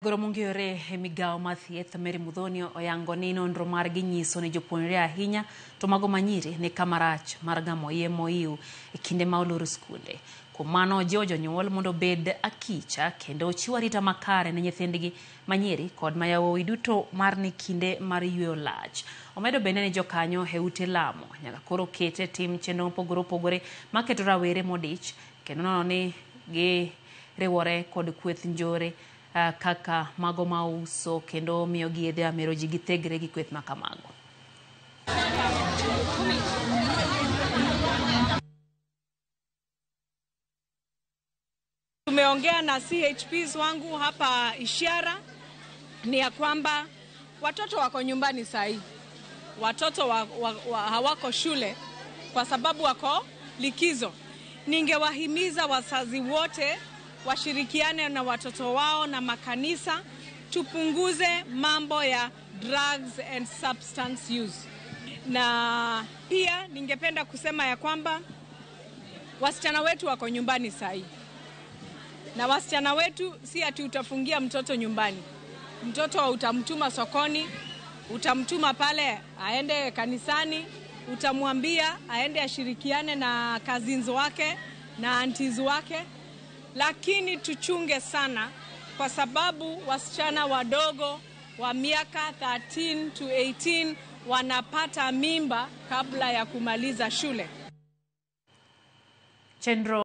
Goro mong'ere e migawo mar thieth Mary Muthoni oyango ni nonro margi nyiso ni jopuonjre ahinya to mago manyiri ni kama rach mar gamo iye mohiu e kinde ma olor skunde. Kuom mano ojiwo jonyuol mondo obed akicha kendo ochiw arita makare ne nyithindgi manyiri kod ma yawuowi duto mar ni kinde mar yweyo lach. Omedo bende ni jokanyo e ute lamo nyaka koro ket e tim chenro mopogore opogore maketo rawere modich kendo nono ni giriwore kod kweth njore kaka mago mauso kendo miyogi yedhe mamero ji githegre gi kweth ma kamago. Tumeongea na CHPs wangu hapa Ishiara ni ya kwamba watoto wako nyumbani sahi, watoto hawako shule kwa sababu wako likizo. Ningewahimiza wazazi wote washirikiane na watoto wao na makanisa, tupunguze mambo ya drugs and substance use. Na pia ningependa kusema ya kwamba wasichana wetu wako nyumbani sahi. Na wasichana wetu si ati utafungia mtoto nyumbani. Mtoto utamtuma sokoni, utamtuma pale aende kanisani, utamwambia aende ashirikiane na cousins wake na aunties wake. Lakini tuchunge sana kwa sababu wasichana wadogo wa miaka 13 to 18 wanapata mimba kabla ya kumaliza shule. Chenro